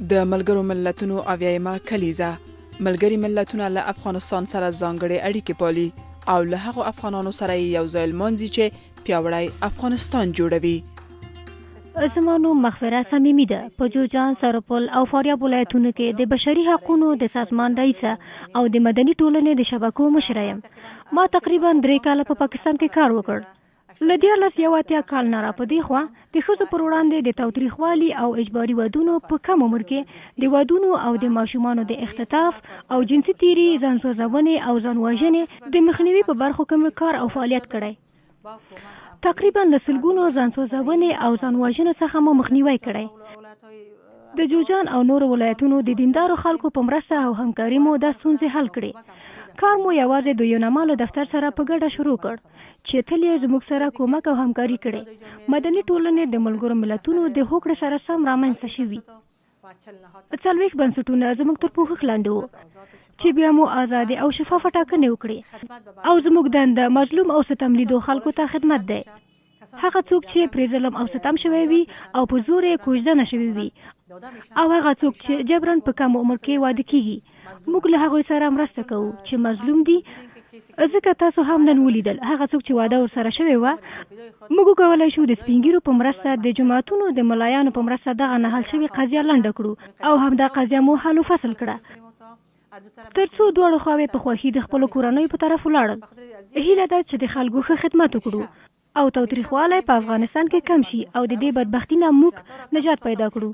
د ملګرو ملتونو اویایمه کلیزه، ملګري ملتونه له افغانستان سره ځانګړې اړیکې پالي او له هغو افغانانو سره یې یو ځای لمانځي چې پیاوړی افغانستان جوړوي. زما نوم مغفره صمیمي ده، په جوزجان، سرپل او فاریاب ولایتونو کې د بشري حقونو د سازمان رئیسه او د مدني ټولنې د شبکو مشره یم. ما تقریباً درې کاله په پاکستان کې کار وکړ. له 1381 کال نه را په دې خوا د ښځو پر وړاندې د تاوتریخوالي او اجباري ودونو، په کم عمر کې د ودونو او د ماشومانو د اختطاف او جنسي تیري، ځان سوځونې او ځان وژنې د مخنیوي په برخو کې مې کار او فعالیت کړی. تقریباً له سلګونو ځان سوځونې او ځان وژنو څخه مو مخنیوی کړی. د جوزجان او نورو ولایتونو د دیندارو خلکو په مرسته او همکاري مو دا ستونزې حل کړې. کار مو یوازې د یوناما له دفتر سره په ګډه شروع کړ چې تل یې زموږ سره کومک او همکاري کړې. مدني ټولنې د ملګرو ملتونو د هوکړې سره سم رامنځته شوي. 40 بنسټونه زموږ تر پوښښ لاندې وو چې بیا مو ازادې او شفافه ټاکنې وکړې او زموږ دنده مظلوم او ستم لیدو خلکو ته خدمت دی. هغه څوک چې پرې ظلم او ستم شوی وي او په زور یې کوژدنه شوې وي او هغه څوک چې جبراً په کم عمر کې واده کیږي، موږ له هغوی سره مرسته کوو چې مظلوم دي، ځکه تاسو هم نن ولیدل هغه څوک چې واده ورسره شوې وه، موږ وکولای شو د سپینږیرو په مرسته، د جوماتونو د ملایانو په مرسته دغه نه حل شوې قضیه لنډه کړو او همدا قضیه مو حل و فصل کړه. تر څو دواړو خواوې په خوښي د خپلو کورنیو په طرف ولاړل. هیله ده چې د خلکو ښه خدمت وکړو او تاوتریخوالی په افغانستان کې کم شي او د دې بدبختي نه موږ نجات پیدا کړو.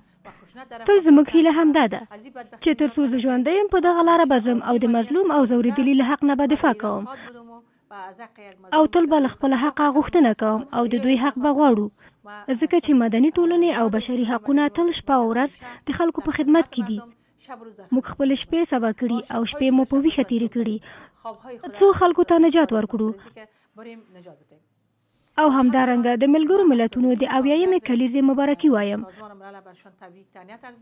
تل زموږ هیله همدا ده چې تر څو زه ژوندی یم په دغه لاره به ځم او د مظلوم او ځورېدلي له حق نه به دفاع کوم او تل به له خپله حقه غوښتنه کوم او د دوی حق به غواړو، ځکه چې مدني ټولنې او بشري حقونه تل شپه او ورځ د خلکو په خدمت کې دي. موږ خپلې شپې سبا کړي او شپې مو په ویښه تېرې کړي څو خلکو ته نجات ورکړو. او همدارنګه د ملګرو ملتونو د اویایمې کلیزې مبارکي وایم.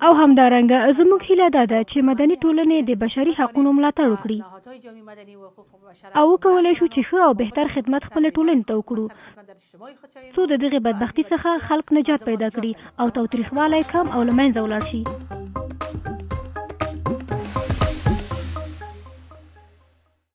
او همدارنګه زموږ هیله دا ده چې مدني ټولنې د بشري حقونو ملاتړ وکړي او وکولای شو چې ښه او بهتر خدمت خپلې ټولنې ته وکړو څو د دغې بدبختي څخه خلک نجات پیدا کړي او تاوتریخوالی کم او له منځه ولاړ شي.